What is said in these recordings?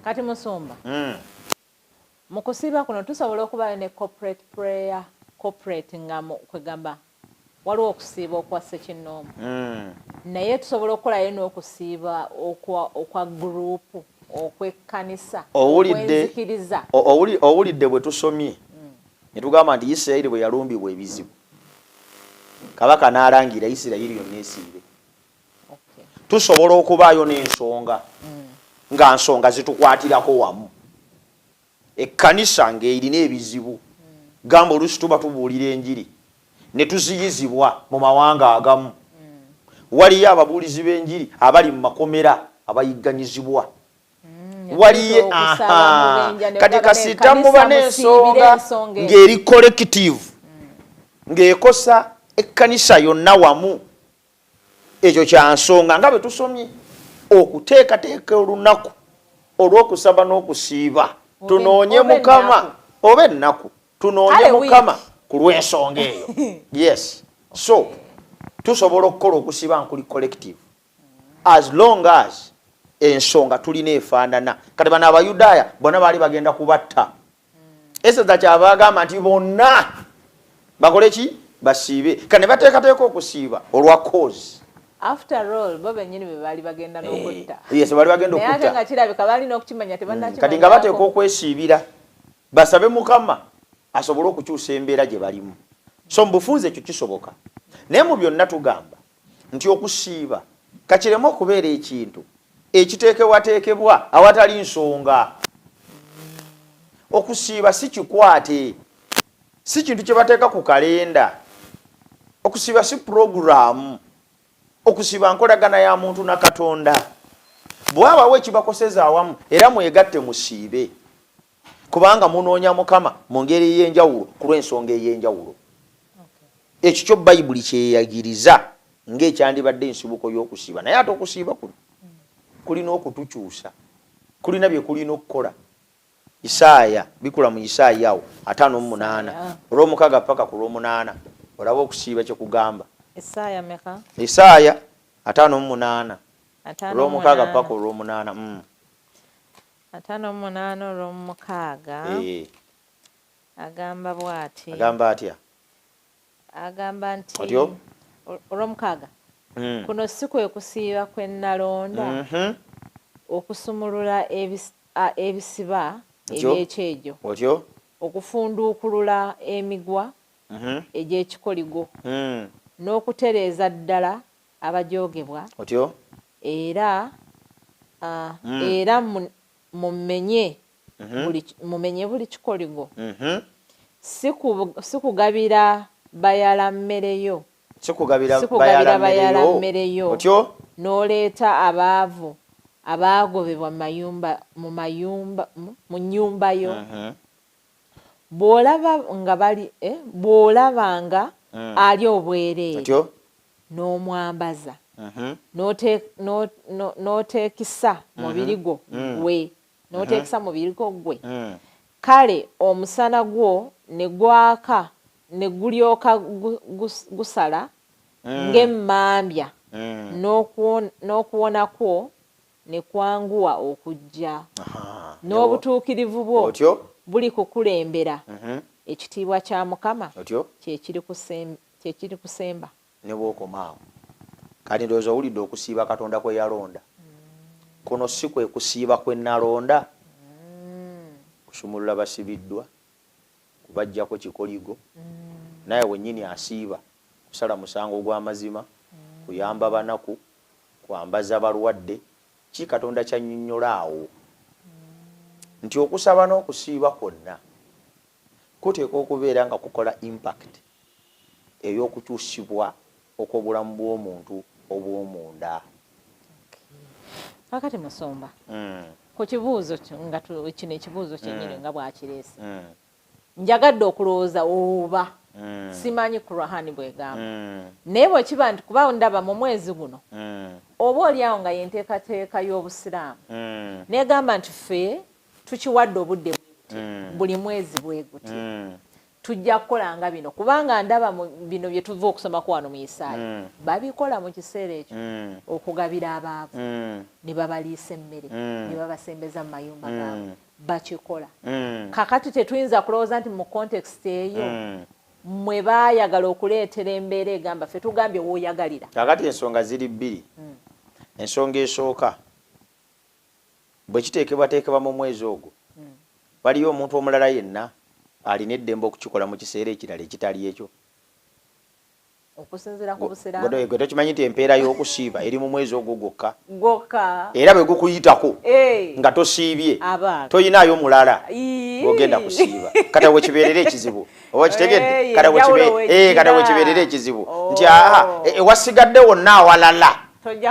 Kati musumba, mu kusiiba kuno tusobola okubayo ne corporate prayer, corporate nga kwegamba waliwo okusiiba okwa ssekinnoomu, naye tusobola okukolayo n'okusiiba okwa gurupu, okw'ekkanisa, okwenzikiriza? Owulidde bwe tusomye ne tugamba nti Isirayiri bwe yalumbibwa ebizibu, kabaka n'alangira Isirayiri yonna esiibe. Tusobola okubaayo n'ensonga nga nsonga zitukwatirako wamu, ekkanisa ng'erina ebizibu. Gamba oluusi tuba tubuulira enjiri ne tuziyizibwa mu mawanga agamu. Waliyo ababuulizi b'enjiri abali mu makomera abayigganyizibwa. Waliyo kati kasita muba n'ensonga ng'eri collective, ng'ekosa ekkanisa yonna wamu, ekyo kyansonga nga bwe tusomye okuteekateeka olunaku olw'okusaba n'okusiiba, tunoonye Mukama, oba ennaku, tunoonye Mukama ku lw'ensonga eyo. Yes, so tusobola okukola okusiiba nkuli collective as long as ensonga tulina efaanana. Kati bano Abayudaaya bonna baali bagenda kubatta. Eseza kyava agamba nti bonna bakole ki? Basiibe. Kati ne bateekateeka okusiiba olwa cause. After all, bo bennyini be baali bagenda n'okutta. Yes, baali bagenda okutta. Naye ate nga kirabika balina okukimanya, tebannakimanya. Kati nga bateeka okwesiibira basabe Mukama asobole okukyusa embeera gye balimu. So mu bufunze ekyo kisoboka, naye mu byonna tugamba nti okusiiba kakireme okubeera ekintu ekiteekebwateekebwa awatali nsonga. Okusiiba si kikwate, si kintu kye bateeka ku kalenda. Okusiiba si puroguraamu. Okusiiba nkolagana ya muntu na Katonda. Bw'abawo ekibakoseza awamu, era mwegatte musiibe, kubanga munoonya Mukama mu ngeri ey'enjawulo ku lw'ensonga ey'enjawulo. Ekyo kyo Bayibuli kyeyagiriza ng'ekyandibadde ensibuko y'okusiiba. Naye ate okusiiba kuno kulina okutukyusa, kulina bye kulina okukola. Isaaya, bikula mu Isaaya awo 58 olw'omukaaga paka ku lw'omunaana, olaba okusiiba kye kugamba. Isaaya meka? Isaaya 58 olw'omukaaga paka olw'omunaana. 58 olw'omukaaga. Agamba bw'ati. Agamba atya? Agamba nti olw'omukaaga, "Kuno si kwe kusiiba kwe nalonda, okusumulula ebisiba eby'ekyejo, okufunduukulula emigwa egy'ekikoligo, n'okutereeza ddala abajoogebwa, era era mumenye buli kikoligo, si kugabira bayala mmere yo, si kugabira bayala mmere yo, n'oleeta abaavu abaagobebwa mu nnyumba yo. Bw'olaba nga ali obwereere n'omwambaza, n'oteekisa mubiri gwo ggwe, n'oteekisa mubiri gwo ggwe, kale omusana gwo ne gwaka ne gulyoka gusala ng'emmambya, n'okuwona kwo ne kwanguwa okujja, n'obutuukirivu bwo buli kukulembera, ekitiibwa kya Mukama kye kirikusemba." Ne bw'okoma awo, kati ndowooza owulidde okusiiba Katonda kwe yalonda. Kuno si kwe kusiiba kwe nalonda? Kusumulula basibiddwa, kubaggyako kikoligo, naawe wennyini asiiba, kusala musango gw'amazima, kuyamba banaku, kwambaza balwadde. Ki Katonda ky'annyonnyola awo? Nti okusaba n'okusiiba kwonna kuteekwa okubeera nga kukola impact ey'okukyusibwa okw'obulamu bw'omuntu obw'omunda. Kakati musumba, ku kibuuzo nga kino, ekibuuzo kyennyini nga bwakireese, njagadde okulowooza oba simanyi Kurahani bwegamba, naye bwe kiba nti kuba ndaba mu mwezi guno, oba oliawo nga yenteekateeka y'Obusiraamu negamba nti ffe tukiwadde obudde bwe buti, buli mwezi bwe guti. Tujja kukolanga bino, kubanga ndaba bino bye tuva okusomako wano mu Isaaya, babikola mu kiseera ekyo, okugabira abaavu, ne babaliisa emmere, ne babasembeza mu mayumba gaabwe, bakikola. Kakati tetuyinza kulowooza nti mu context eyo mwe baayagala okuleetera embeera egamba ffe tugambye w'oyagalira. Kakati ensonga ziri bbiri. Ensonga esooka, bwe kiteekebwateekebwa mu mwezi ogwo, waliyo omuntu omulala yenna alina eddembe okukikola mu kiseera ekirala ekitali ekyo? Okusinziira ku busiraamu. Gwe tokimanyi nti empeera y'okusiiba eri mu mwezi ogwo gwokka? Gwokka. Era bwe gukuyitako nga tosiibye, toyinaayo mulala gwogenda kusiiba. Kati awo wekibeerera ekizibu, oba kitegedde? Kati awo wekibeerera ekizibu nti aa, wasigadde wonna awalala,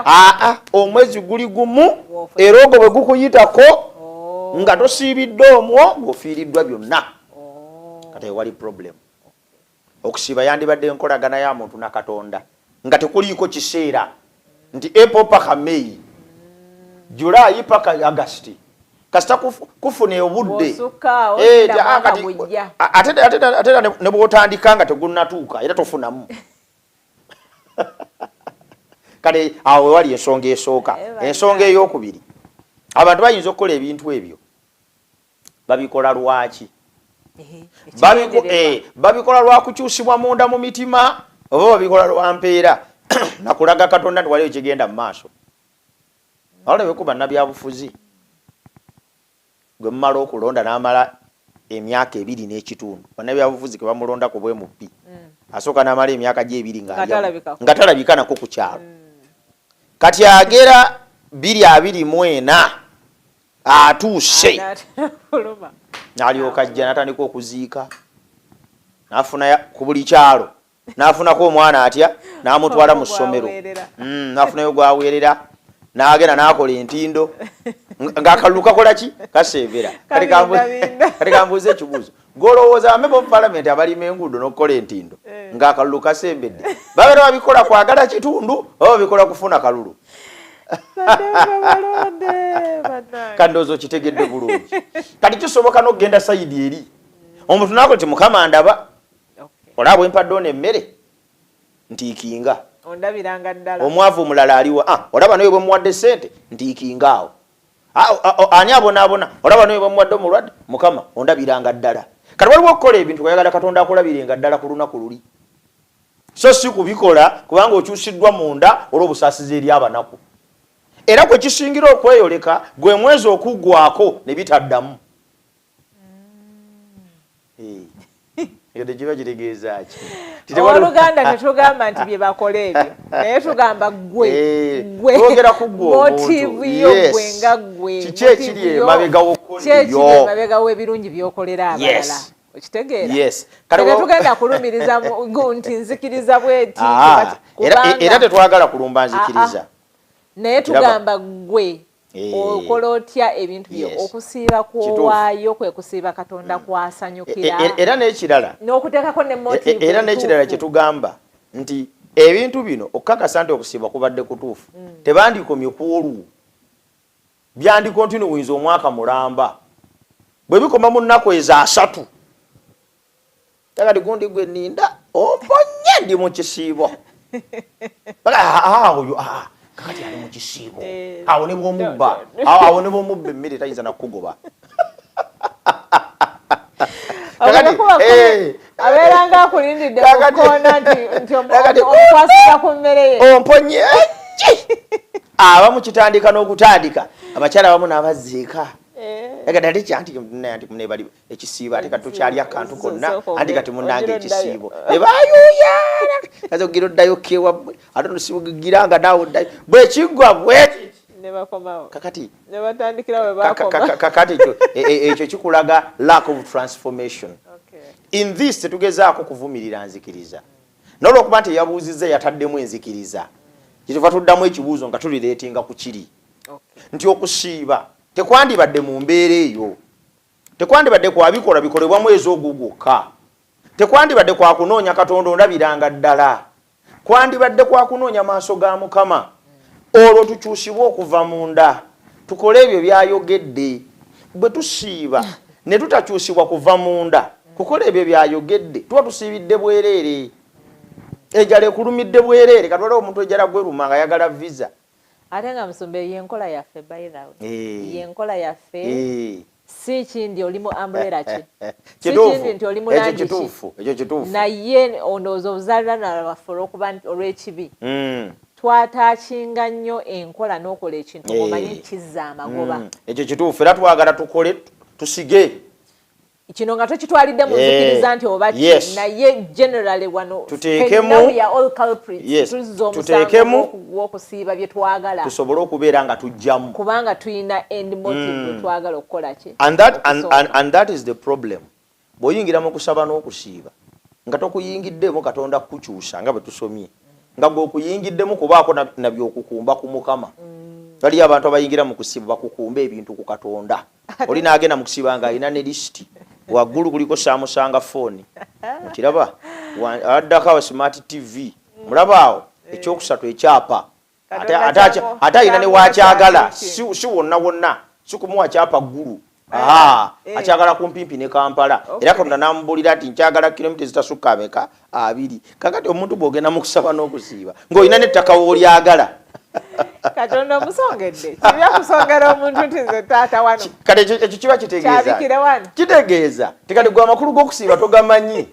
aa, omwezi guli gumu, era ogwo bwe gukuyitako nga tosiibidde omwo, ng'ofiiriddwa byonna. Kati ewali problem, okusiiba yandibadde enkolagana ya muntu na Katonda nga tekuliiko kiseera nti April paka May, July paka August. Kasita kufuna obudde, ate era ne bwotandika nga tegunnatuuka, era tofunamu. Kale awo wewali ensonga esooka. Ensonga eyokubiri, abantu bayinza okukola ebintu ebyo, babikola lwaki? Babikola lwa kukyusibwa munda mu mitima, oba babikola lwa mpeera nakulaga Katonda nti waliyo kigenda mu maaso? Awolabeko bannabyabufuzi gwe mumala okulonda n'amala emyaka 2 n'ekitundu, bannabyabufuzi ke bamulonda ku bwemupi, asooka n'amala emyaka gye 2 nga talabika nako ku kyalo. Kati agera 2024 atuuse, n'alyoka ajja n'atandika okuziika, n'afuna ku buli kyalo, n'afunako omwana atya, n'amutwala mu ssomero, n'afunayo gwaweerera, n'agenda n'akola entindo ng'akalulu kakola ki, kaseevera. Kati kambuuza ekibuuzo: golowooza ba member of parliament abalima enguudo n'okukola entindo ng'akalulu kasembedde babeera babikola kwagala kitundu, oba babikola kufuna kalulu? Kandowooza okitegedde bulungi. Kati kisoboka n'okugenda side eri, omuntu nakola ti, "Mukama, ndaba, olaba bwe mpadde ono emmere, ntiikinga." Ondabiranga ddala. Omwavu omulala aliwa? Ah, olaba naye bwe muwadde sente, ntiikinga awo. Ah, ah, ani abonaabona? Olaba naye bwe muwadde omulwadde, Mukama ondabiranga ddala. Kati waliwo okukola ebintu kayagala Katonda akulabirenga ddala ku lunaku luli, so si kubikola kubanga okyusiddwa munda olw'obusaasizi eri abanaku. Era kwe kisingira okweyoleka gwe mwezi okuggwako ne bitaddamu. Ekyo tekiba kitegeeza ki? Oluganda tetugamba nti bye bakola ebyo, naye tugamba gwe gwe Twogera ku ggwe. Motive yo, gwe nga gwe. Kiki ekiri emabega w'okukola ebyo? Emabega w'ebirungi by'okolera abalala, okitegeera? Yes. Tetugenda kulumiriza nti nzikiriza bweti. Era tetwagala kulumba nzikiriza. Naye tugamba gwe okola otya ebintu byo, okusiiba kwowaayo kwe kusiiba Katonda kwasanyukira. Era n'ekirala, n'okuteekako ne motive. Era n'ekirala kyetugamba nti ebintu bino okukakasa nti okusiiba kubadde kutuufu, tebandikomye ku olwo, byandikontinuwinza omwaka mulamba. Bwe bikoma mu nnaku ezo 30, kati gundi gwe ninda omponye, ndi mu kisiibo, oyo kakati ali mu kisiibo, awo ne bwomubba, awo ne bwomubba emmere tayinza nakukugoba. Abeeranga akulindidde kukoona nti omukwasiza ku mmere ye. Omponye. Abamu kitandika n'okutandika, abakyala abamu n'abazziika agada ate kyanti anti munebali ekisiibo, ate kati tukyali akantu konna, anti kati munange ekisiibo ne bayuya kaza kugira oddayo kewammwe, ate nosigira nga naawe oddayo bwekiggwa bwekiti. Kakati kakati ekyo kikulaga lack of transformation in this. Tetugezaako kuvumirira nzikiriza, nolwokuba nti eyabuuzizza yataddemu enzikiriza, kyetuva tuddamu ekibuuzo nga tulireetinga ku kiri nti okusiiba tekwandibadde mu mbeera eyo, tekwandibadde kwabikolwa bikolebwa mwezi ogwo gwokka, tekwandibadde kwa kunoonya Katonda ondabiranga ddala, kwandibadde kwa kunoonya maaso ga Mukama, olwo tukyusibwe okuva munda, tukole ebyo byayogedde. Bwe tusiiba ne tutakyusibwa kuva munda. Kukola ebyo byayogedde, tuba tusiibidde bwereere. Enjala ekulumidde bwereere. Katwala omuntu enjala gweruma nga ayagala visa. Ate nga musumba, yenkola yaffe, by the way, yenkola yaffe. Si kindi oli mu umbrella ki, si kindi nti oli mu langi ki. Ekyo kituufu. Naye ondowooza obuzaalirana lwaffe olw'okuba olw'ekibi twataakinga nnyo enkola n'okola ekintu ng'omanyi kizza amagoba. Ekyo kituufu, era twagala tukole tusige. Kino nga tokitwalidde mu nzikiriza nti oba ki, naye generally wano tuteekemu we are all culprits. Tuzza omusango gw'okusiiba bye twagala. Tusobole okubeera nga tujjamu. Kubanga tulina end motive bwe twagala okukola ki. And that is the problem. Bw'oyingira mu kusaba n'okusiiba nga tokuyingiddemu Katonda kukukyusa nga bwe tusomye, nga gwe okuyingiddemu kubaako nabyokukumba ku Mukama. Waliyo abantu abayingira mu kusiiba bakukumba ebintu ku Katonda. Oli n'agenda mu kusiiba nga alina ne lisiti, waggulu kuliko Samsung phone, okiraba, addako awo smart TV, mulaba awo ekyokusatu ekyapa, ate alina ne wakyagala, si wonna wonna, si kumuwa kyapa ggulu, akyagala kumpimpi ne Kampala. Era Katonda namubulira nti nkyagala kilomita ezitasukka ameka? 20. Kakati omuntu bw'ogenda mu kusaba n'okusiiba ng'olina n'ettaka w'olyagala. Katonda omusongedde kibya kusongera omuntu nti nze taata wano. Kati ekyo kiba kitegeeza kyabikire wano. Kitegeeza tikati gwe amakulu g'okusiiba togamanyi.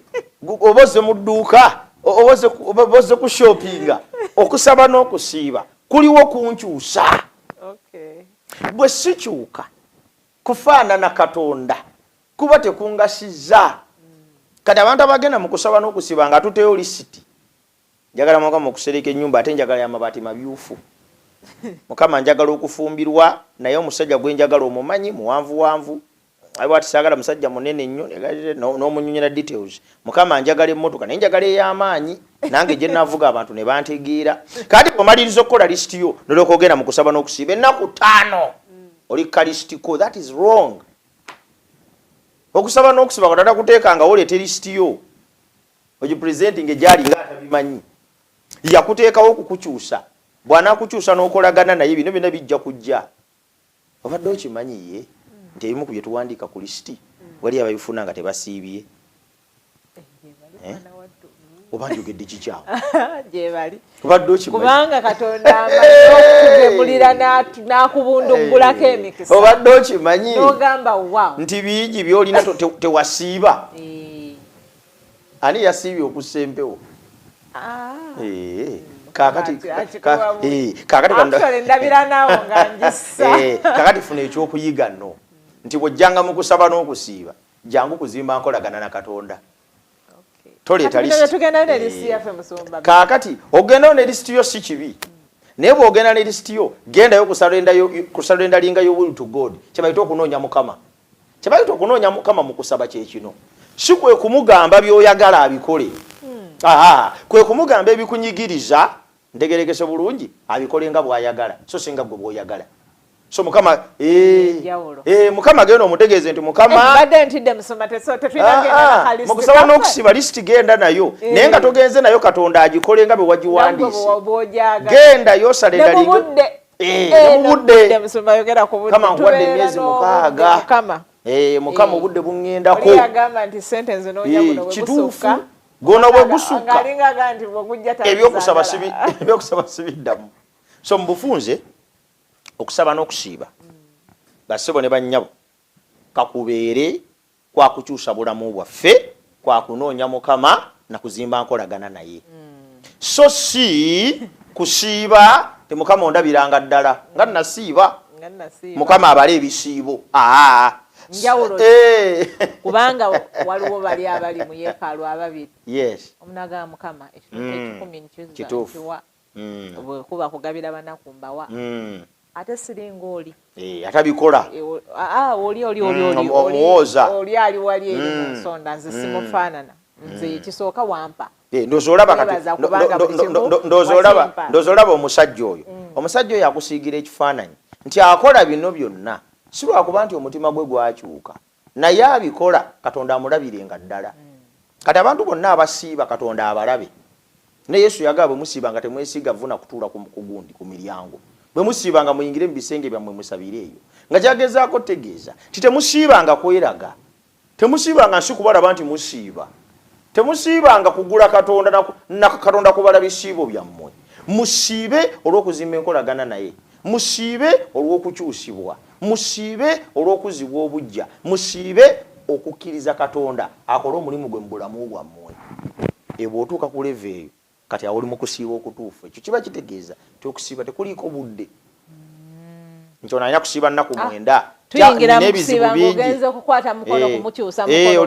Oba ozze mu dduuka, oba ozze ku shoppinga. Okusaba n'okusiiba kuliwo kunkyusa. Bwe sikyuka kufaanana Katonda kuba tekungasizza. Kati abantu abagenda mu kusaba n'okusiiba nga tuteyo lisiti, njagala Mukama okusereka ennyumba, ate njagala yamabaati mabyufu, Mukama njagala okufumbirwa, naye omusajja gwe njagala omumanyi muwanvuwanvu ati, saagala musajja munene nnyo, n'omunyunyira details. Mukama njagala emmotoka, naye njagala ey'amaanyi nange gye navuga abantu ne bantegeera. Kati bw'omaliriza okukola lisiti yo nolyoka ogenda mu kusaba n'okusiiba ennaku 5, oli kalisitiko. That is wrong. Okusaba n'okusiba Katonda kuteeka nga oleeta lisiti yo ogipresenting egyali nga atabimanyi. Yakuteekawo okukukyusa. Bw'anaakukyusa n'okolagana naye, bino byonna bijja kujja. Obadde okimanyi ye nti ebimu ku bye tuwandiika ku lisiti wali ababifuna nga tebasiibye? Eh? Oba njogedde kikyawo? Gyebali. Obadde okimanyi? Kubanga Katonda amanyi okutugemulira n'akubunduggulako emikisa. Obadde okimanyi n'ogamba wow nti bingi byolina tewasiiba? Ani yasiibye okussa empewo? Ah. Eh, kakati kakati Actually, ndabira naawo nga ngissa. Kakati funa ekyokuyiga nno nti bw'ojjanga mu kusaba n'okusiiba, jangu kuzimba nkolagana na Katonda. Toleeta Kati bino lisiti. tugendayo ne lisiti yaffe, musumba. Kaakati ogendayo ne lisiti yo si kibi, naye bw'ogenda ne lisiti yo, gendayo kusurrenderinga your will to God. Kyebayita okunoonya Mukama. Kyebayita okunoonya Mukama mu kusaba kyekino: si kwe kumugamba by'oyagala abikole. Aha, kwe kumugamba ebikunyigiriza, ntegerekese bulungi, abikole nga bw'ayagala, so singa gwe bw'oyagala. So Mukama Enjawulo. Mukama genda omutegeeze nti Mukama Mbadde ntidde, musumba, tetulina genda na kalisiti mu kusaba kaffe. N'okusiba lisiti genda nayo, naye nga togenze nayo Katonda agikole nga bwe wagiwandiise. Bw'ogyagala. Genda Ne yosurrenderinga mu budde. Ne mu budde. Musumba, yogera ku budde. Kama nkuwadde Tubeera emyezi n'obudde, 6. Mukama. Mukama, obudde buŋŋendako. Oli yagamba nti sente nze noonya buno bwe Kituufu. busukka. Guno bwe gusukka. Ng'alinga aga nti bwegujja Ebyokusaba tabizaagala. Ebyokusaba sibiddamu. So mu bufunze, okusaba n'okusiiba, bassebo ne bannyabo, kakubeere kwakukyusa bulamu bwaffe, kwakunoonya Mukama nakuzimba nkolagana naye, so si kusiiba ti Mukama ondabiranga ddala nga nasiiba. Nga nasiiba. Mukama abale ebisiibo. Aa. Njawulo ki? Kubanga waliwo bali abali mu yeekaalu ababiri. Omunagamba, Mukama, ekitundu kyekikumi nkiza, nkiwa, bwe kuba kugabira banaku mbawa, ate siringa oli. Atabikola. Oli oli oli oli Omuwooza. Oli ali wali eri mu nsonda, nze simufaanana. Nze ekisooka wampa. Ndowooza olaba kati Weebaza kubanga buli kimu ndowooza olaba wakimpa. Ndowooza olaba omusajja oyo, omusajja oyo akusiigira ekifaananyi nti akola bino byonna si lwakuba nti omutima gwe gwakyuka, naye abikola Katonda amulabirenga ddala. Kati abantu bonna abasiiba Katonda abalabe. Ne Yesu yagamba, bwe musiiba nga temwesiiga vuna kutuula ku gundi ku miryango, bwe musiibanga muyingire mu bisenge byammwe musabire eyo, nga kyagezaako tegeeza nti temusiibanga kweraga. Temusiibanga nsi kubalaba nti musiiba. Temusiibanga kugula Katonda na Katonda kubala bisiibo byammwe. Musiibe olw'okuzimba enkolagana naye. Musiibe olw'okukyusibwa. Musiibe olw'okuzibwa obuggya. Musiibe okukkiriza Katonda akole omulimu gwe mu bulamu bwammwe. Bw'otuuka ku level eyo, kati awo oli mu kusiiba okutuufu. Ekyo kiba kitegeeza nti okusiiba tekuliiko budde. Nti ono alina kusiiba nnaku 9. Tuyingira mu kusiiba ng'ogenze okukwata mukono kumukyusa mukono.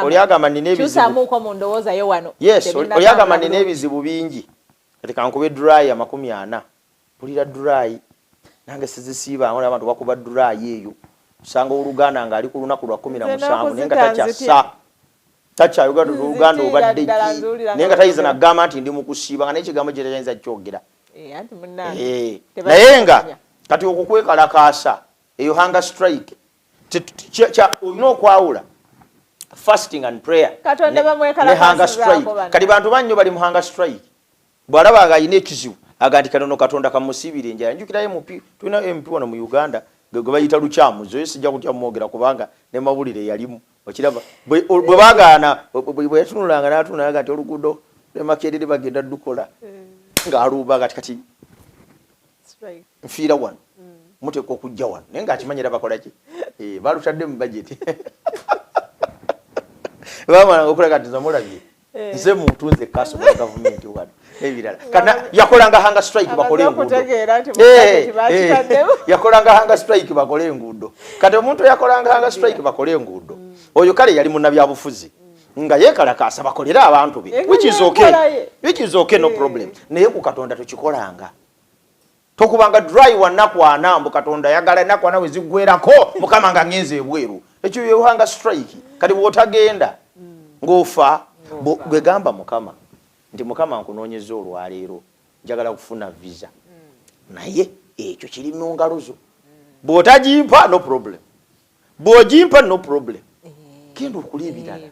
Oli agamba nina ebizibu. Kyusaamuuko mu ndowooza yo wano. Yes, oli agamba nina ebizibu bingi. Kati kankube dry 40. Mpulira dry. Nange sizisiibanga, olaba abantu bakuba dry eyo. Osanga oluganda ng'ali ku lunaku lwa 17 naye nga takyassa. Takyayogera oluganda obadde ki. Naye nga tayinza nagamba nti ndi mu kusiiba, nga n'ekigambo kye tayinza kyogera. Naye nga kati okwo kwekalakaasa, eyo hunger strike. Olina okwawula fasting and prayer ne hunger strike. Kati bantu bannyo bali mu hunger strike. Bw'alaba nga alina ekizibu aga nti kanono Katonda kamusiibire enjala. Njukira MP, tulina MP wano mu Uganda gwe bayita Lukyamuzi, oyo sijja kutya mwogera kubanga ne mawulire yalimu. Okiraba bwe bagaana, bwe yatunulanga n'atunula nga nti oluguudo lw'e Makerere bagenda dukola, ng'alumba nga kati nfiira wano, muteekwa okujja wano, naye ng'akimanyi era bakola ki, balutadde mu budget. Bamala okulaga nti zamulabye nze muntu nze kasobola gavumenti wano n'ebirala. Yakolanga hunger strike bakole enguudo, yakolanga hunger strike bakole enguudo. Kati omuntu yakolanga hunger strike bakole enguudo, oyo kale yali munnabyabufuzi nga yeekalakaasa bakolere abantu be, which is okay, which is okay, no problem. Naye ku Katonda tokikolanga. Tokubanga dry wa nnaku 40 mbu Katonda ayagala ennaku 40 we ziggwerako Mukama nga ngenze ebweru. Ekyo ye hunger strike. Kati bw'otagenda ng'ofa. Gwe gamba Mukama nti Mukama nkunoonyeza olwaleero, njagala kufuna visa, naye ekyo kiri mu ngalo zo. Bw'otagimpa no problem, bw'ogimpa no problem, genda okula ebirala.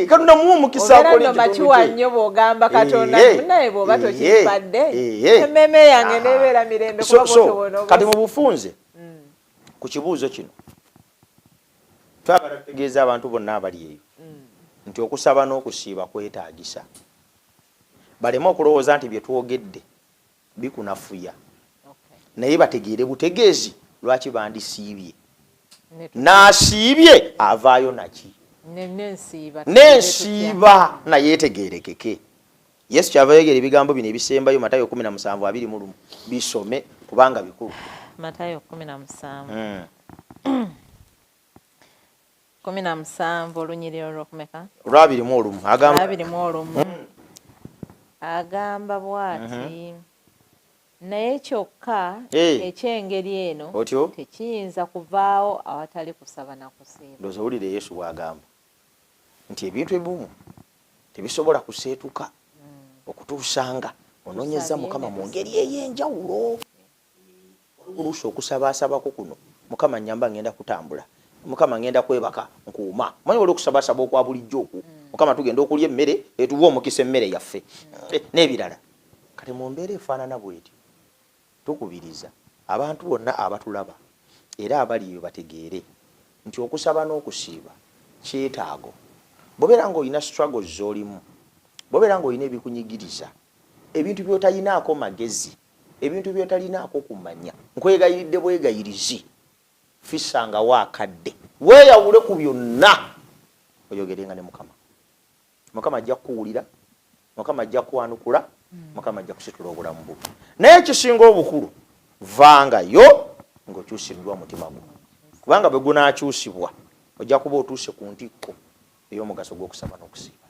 Katonda muwa omukisa. Akola makiwa nnyo bw'ogamba Katonda naye bw'oba tokimpadde, emmeeme yange nebeera mirembe. So kati mu bufunze ku kibuuzo kino, twagala tutegeeza abantu bonna abali eyo nti okusaba n'okusiiba kwetaagisa. Baleme okulowooza nti bye twogedde bikunafuya, naye bategeere butegeezi lwaki bandisiibye. N'asiibye avaayo naki n'ensiiba naye etegeerekeke. Yesu kyava yogera ebigambo bino ebisembayo, Matayo 17:21, bisome kubanga bikulu. Matayo 17 17, olunyiriri olwokumeka? Olwabiri mu olumu. Agamba 21. Agamba bw'ati: "Naye kyokka eky'engeri eno otyo tekiyinza kuvaawo awatali kusaba na kusiiba." Ndowooza owulire Yesu bw'agamba nti ebintu ebimu tebisobola kuseetuka okutuusanga onoonyeza Mukama mu ngeri ey'enjawulo. Oluusi okusabaasabako kuno: Mukama nyamba, ngenda kutambula, Mukama ngenda kwebaka, nkuuma. Manyi wali okusabaasaba okwa bulijjo okwo, Mukama tugenda okulya emmere, etuwa omukisa emmere yaffe, n'ebirala. Kati mu mbeera efaanana bwetyo, tukubiriza abantu bonna abatulaba era abali eyo bategeere nti okusaba n'okusiiba kyetaago. Bw'obeera ng'olina struggles z'olimu, bw'obeera ng'olina ebikunyigiriza, ebintu by'otalinaako magezi, ebintu by'otalinaako kumanya, nkwegayiridde bwegayirizi, fissangawo akadde, weeyawule ku byonna, oyogerenga ne Mukama. Mukama ajja kukuwulira, Mukama ajja kwanukula, Mukama ajja kusitula obulamu bwo. Naye ekisinga obukulu, vangayo ng'okyusiddwa omutima gwo, kubanga bwe gunaakyusibwa ojja kuba otuuse ku ntikko ey'omugaso gw'okusaba n'okusiiba.